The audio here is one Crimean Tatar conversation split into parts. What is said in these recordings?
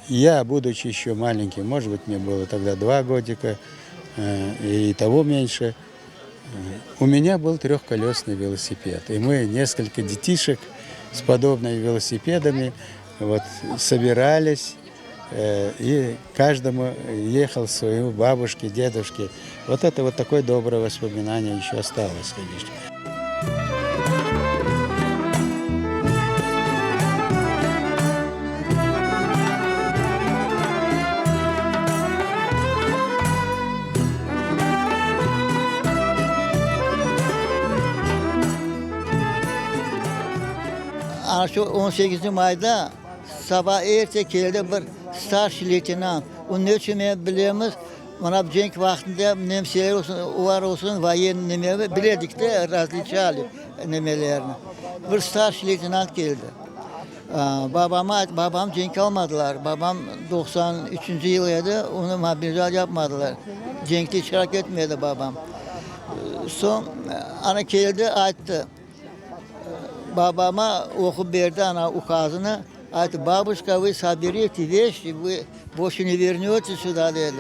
Я, будучи еще маленьким, может быть, мне было тогда два годика и того меньше, у меня был трехколесный велосипед. И мы несколько детишек с подобными велосипедами вот, собирались, и каждому ехал своему бабушке, дедушке. Вот это вот такое доброе воспоминание еще осталось, конечно. Ana şu on sekizinci mayda saba erte keldi bir starşiy leytenant. O ne içün men bilemiz, mına cenk vaqtında nemseler olsun, olar olsun, voyenniy neme biledik de, razliçali nemelerni. Bir starşiy leytenant keldi. Babama ayt, babam cenkke almadılar, babam 93 üçünci yıl edi, onı mobilizatsiya yapmadılar, cenkte iştirak etmedi babam. Soñ ana keldi, ayttı, babama oqup berdi ana ukazını, ayttı, Babuşka, vı soberite veşçi, vı bolşe ne vernöte süda, dedi.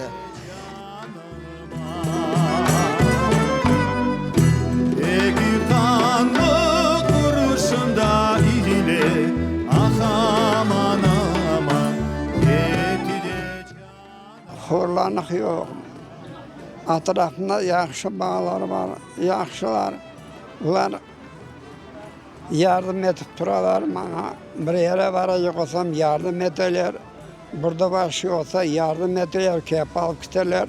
Horlanıq yoq. Atrafında yahşı balalar bar, yahşılar. Olar yardım etip turalar maña. Bir yere baracaq olsam, yardım eteler. Burda başı olsa, yardım eteler, kep alıp kiteler.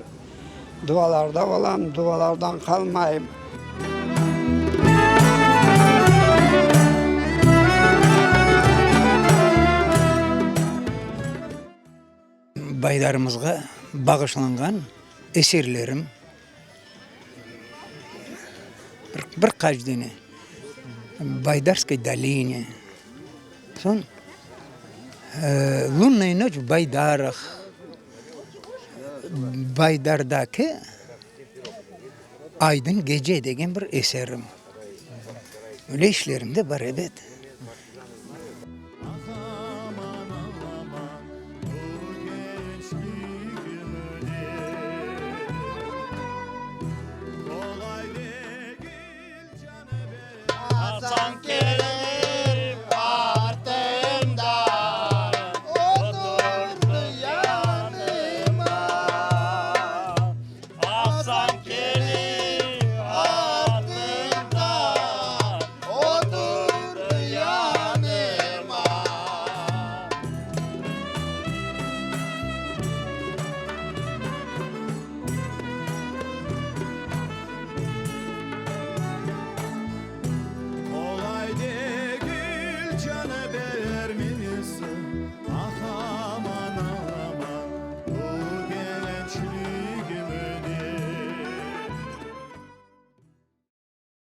Dualarda olam, dualardan qalmayım. Baydarımızğa bağışlanğan eserlerim bir qaç dene, Baydarskoy doline, soñ Lunnaya noç v Baydarah, Baydardaki aydın gece degen bir eserim. Öyle işlerim de bar, ebet.